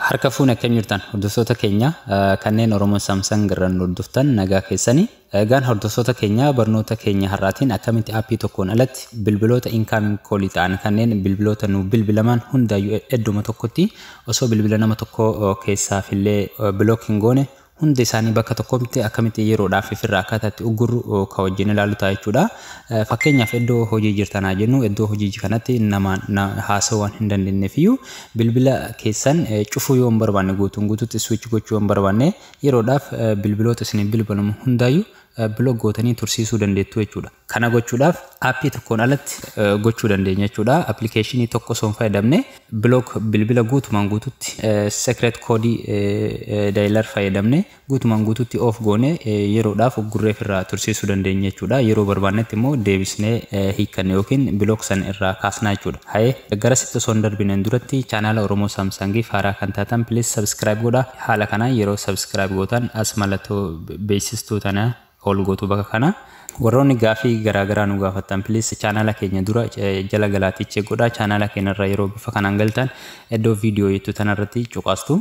Harka fuune, akkam jirtan hordoftoota keenya kanneen Oromoo Samsung irraan hordoftan? Nagaa keessanii. Egaan hordoftoota keenya, barnoota keenya har'aatiin akkamitti aappii tokkoon alatti bilbiloota incoming call ta'an, kanneen bilbiloota nu bilbilaman hundaayyuu idduma tokkotti osoo bilbila nama tokko keessaafillee block hin goone hunda isaanii bakka tokkotti akkamitti yeroodhaaf ofirraa akkaataa itti uggurru ka wajjin ilaalu ta'a jechuudha. Fakkeenyaaf, iddoo hojii jirtanaa jennu, iddoo hojii kanatti nama haasa'uu waan hin dandeenyeef iyyuu bilbila keessan cufuu yoo hin barbaanne, guutuun guutuutti switch gochuu yoo hin barbaanne, yeroodhaaf bilbiloota isin bilbilamu hundaayyuu block gootanii tursiisuu dandeettu jechuudha. Kana gochuudhaaf aappii tokkoon alatti gochuu dandeenya jechuudha. Appilikeeshinii tokko osoo hin fayyadamne block bilbila guutumaan guututti secret code dialer fayyadamne guutumaan guututti off goone yeroodhaaf uggurreef irraa tursiisuu dandeenya jechuudha. Yeroo barbaannetti immoo deebisnee hiikkanne yookiin block san irraa kaasnaa jechuudha. Hayee, gara sitti osoo hin darbineen duratti chaanaala Oromoo Samsungii haaraa kan taatan please subscribe godhaa. Haala kanaan yeroo subscribe gootan as mallattoo beeksistuu tana ol gootu bakka kana. Warroonni gaafii garaagaraa nu gaafattan, please chaanaala keenya dura jala galaatii check godhaa. Chaanaala keenya irra yeroo bifa kanaan galtan iddoo viidiyoo jettu tanarratti cuqaastu.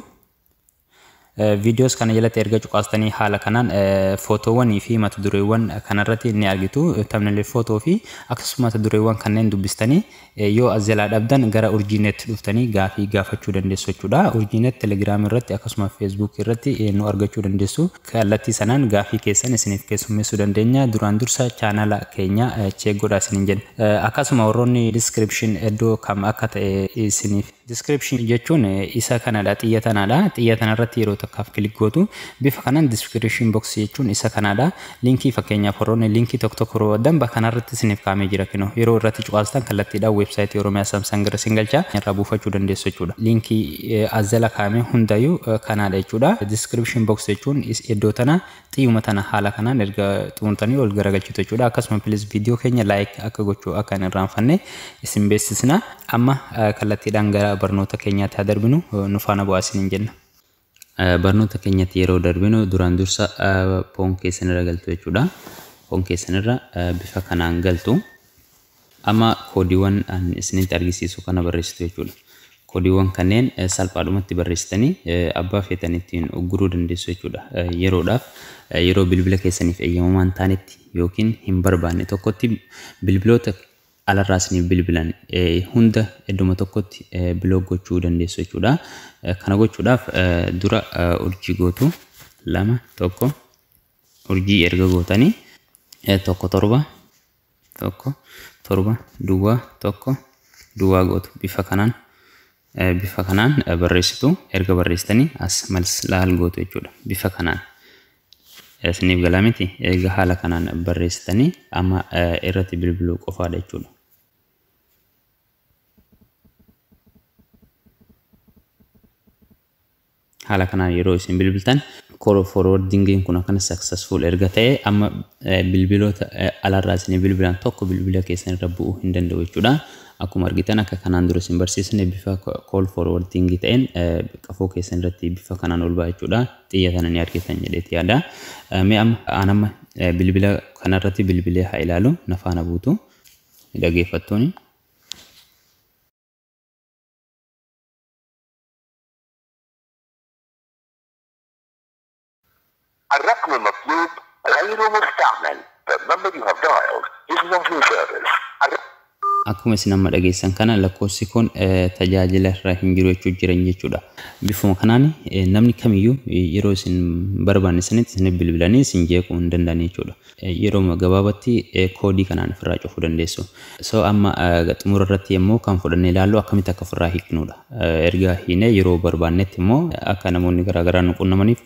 Viidiyoos kana jalatti erga cuqaastanii haala kanaan footoowwanii fi mata dureewwan kanarratti ni argitu. Thumbnail footoo fi akkasuma mata dureewwan kanneen dubbistanii yoo as jalaa dhabdan gara Urjiinetti dhuftanii gaafii gaafachuu dandeessu jechuudha. Urjiinet Telegiraam irratti akkasuma Feesbuuk irratti nu argachuu dandeessu. Kallattii sanaan gaafii keessan isiniif keessummeessuu dandeenya. Duraan dursa chaanala keenya check godhaa isiniin jenna. Akkasuma warroonni description iddoo kam akka ta'e isiniif, description jechuun isa kanadha, xiyya tanaadha. Xiyya tanarratti yeroo takkaaf click gootu bifa kanaan description box jechuun isa kanadha. Linkii, fakkeenyaaf, warroonni linkii tokko tokko barbaaddan bakka kanarratti isiniif kaa'amee jira kinoo. Yeroo irratti cuqaastan kallattiidhaan weebsaayitii Oromiyaa Samsung irra isin galcha, irraa buufachuu dandeessu jechuudha. Linkii as jala kaa'ame hundayyuu kanaadha jechuudha. Description box jechuun iddoo tana, xiyyuma tana haala kanaan erga xumurtanii ol garagalchitu jechuudha. Akkasuma please viidiyoo keenya like akka gochuu akka hin irraanfanne isin beeksisna. Amma kallattiidhaan gara barnoota keenyaatti haa darbinu, nu faana bu'aa isiniin jenna. Barnoota keenyatti yeroo darbinu duraan dursa phone keessan irra galtu jechuudha. Phone keessan irra bifa kanaan galtu. Amma koodiiwwan isinitti argisiisu kana barreessitu jechuudha. Koodiiwwan kanneen salphaadhumatti barreessitanii abbaa feetan ittiin ugguruu dandeessu jechuudha. Yeroodhaaf, yeroo bilbila keessaniif eeyyamamaa hin taanetti yookiin hin barbaanne tokkotti bilbiloota alarraa isiniif bilbilan hunda idduma tokkotti block gochuu dandeessu jechuudha. Kana gochuudhaaf dura urjii gootu, 2 1 urjii erga gootanii 1 7 1 7 duwwaa 1 duwwaa gootu. Bifa kanaan barreessitu. Erga barreessitanii as maslaal gootu jechuudha bifa kanaan. Isiniif galaa miti? Erga haala kanaan barreessitanii amma irratti bilbiluu qofaadha jechuudha. Haala kanaan yeroo isin bilbiltan call forwardingiin kun akkana successful erga ta'e amma bilbiloota alarraa isin bilbilan tokko bilbila keessan irra bu'uu hin danda'u jechuudha. Akkuma argitan, akka kanaan dura isin barsiisne bifa call forwardingii ta'een qafoo keessan irratti bifa kanaan ol ba'a jechuudha. Xiyya kana ni argitan jedheeti yaada. Mee amma aan amma bilbila kanarratti bilbilee haa ilaalu, na faana buutu dhaggeeffattooni. الرقم المطلوب غير مستعمل. The number you have dialed is not in service. Akkuma isin amma dhageessan kana lakkoofsi kun tajaajila irra hin jiru jechuu jiran jechuudha. Bifuma kanaan namni kamiyyuu yeroo isin barbaanne sanitti isin bilbilanii isin jeequu hin danda'an jechuudha. Yeroo gabaabatti koodii kanaan ofirraa cufuu dandeessu. So amma xumura irratti immoo kan fudhannee ilaallu akkamitti akka ofirraa hiiknudha. Erga hiinee yeroo barbaannetti immoo akka namoonni garaagaraa nu qunnamaniif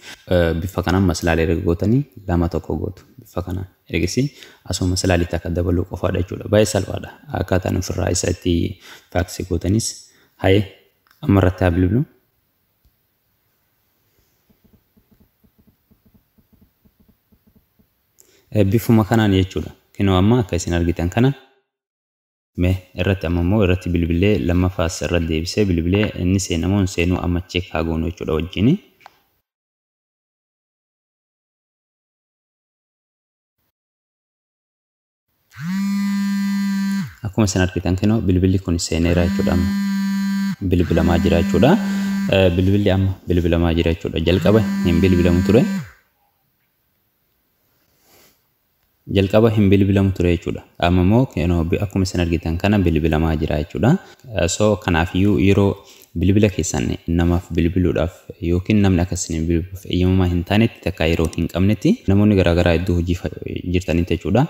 bifa kanaan maslaalee erga gootanii 2 1 gootu bifa kanaan. Ergasii asuma maslaalitti akka dabaluu qofaadha jechuudha. Baay'ee salphaadha. Akkaataan ofirraa isa itti fix gootanis. Hayee, amma irratti haa bilbilu. Bifuma kanaan jechuudha. Kinoo amma akka isin argitan kana mee irratti amma immoo irratti bilbilee lammaffaas irra deebisee bilbilee inni seenamoo hin seenuu amma check haa goonu jechuudha wajjini. Akkuma isin argitan kunoo bilbilli kun seeneera jechuudha, amma bilbilamaa jira jechuudha. Bilbilli amma bilbilamaa jira jechuudha. Jalqaba hin bilbilamu ture. Jalqaba hin bilbilamu ture jechuudha. Amma immoo kunoo akkuma isin argitan kana bilbilamaa jira jechuudha. So kanaafiyyuu yeroo bilbila keessan namaaf bilbiluudhaaf yookiin namni akka isin bilbiluuf eeyyamamaa hin taanetti, takka yeroo hin qabnetti, namoonni garaagaraa iddoo hojii jirtanitti jechuudha.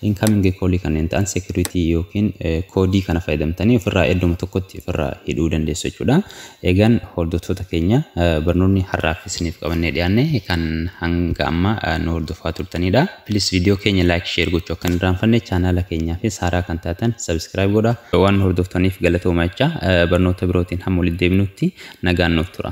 Incoming call kanneen ta'an security yookiin koodii kana fayyadamtanii ofirraa idduma tokkotti ofirraa hidhuu dandeessu jechuudha. Egaan hordoftoota keenya, barnoonni har'aaf isiniif qabannee dhiyaanne kan hanga amma nu hordofaa turtanidha. Please viidiyoo keenya like, share gochuu akka hin irraanfanne, chaanaala keenyaa fi saaraa kan taatan subscribe godha. Waan hordoftaniif galatooma jecha, barnoota birootiin hamma walitti deebinutti nagaan nuuf tura.